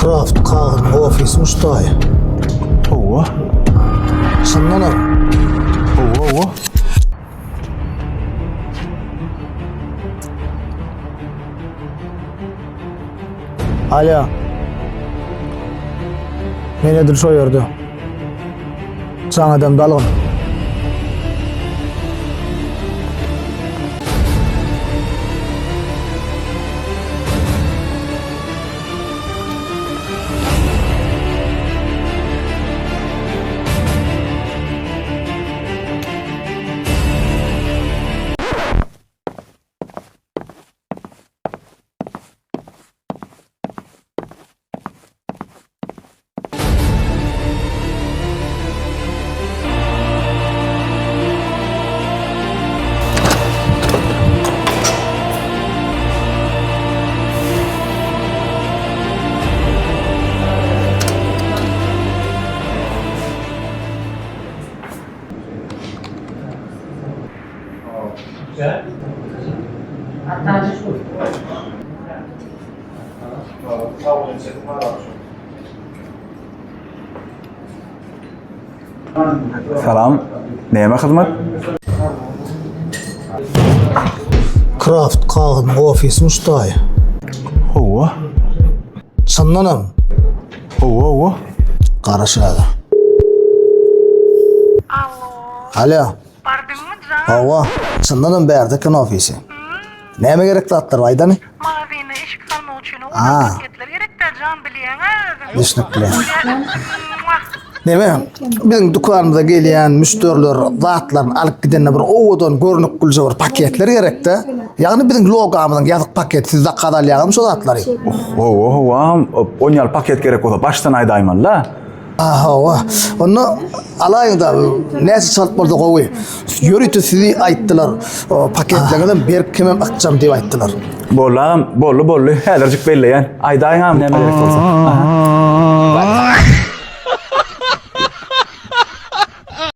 Kraft kagyzyň ofisimi ştaý. Hawa. Çyndanam. Hawa, hawa. Alo. Men edil şo ýerde. Jaň edemde algyn. Salam. Näme hyzmat? Kraft kagyzyň ofisimi ştaý. Hawa. Çyndanam. Hawa, hawa. Garaşaga. Alo. Alo. Bardyňmy jan? Hawa, çyndanam bärde eken ofisi. Näme gerek zatlar bar aýdany? Magazyna eşik salmak üçin Aa. owadan paketler gerekdä jan bilýäň-ä özüň. Düşnükli. Bolýa. Neme, biziň dükanymyza gelýän müşderiler zatlaryny alyp gidende bir owadan görnük gülje bir paketler gerekdä. Ýagny biziň logamyzyň ýazyk paket siz zakaz alýaňyzmy şo zatlary? Hawa, hawa, on ýaly paket gerek bolsa başdan aýdaýmaly-da. Hawa. Onda alaýyň-da, näçe çalt bolsa gowy. Ýörite sizi aýtdylar. Paketleriňizem berk hemem ykjam diýip aýtdylar. Boldy agam, boldy, boldy. Häzirjik belleýän. Aýdaýyň agam näme gerek bolsa. Aha.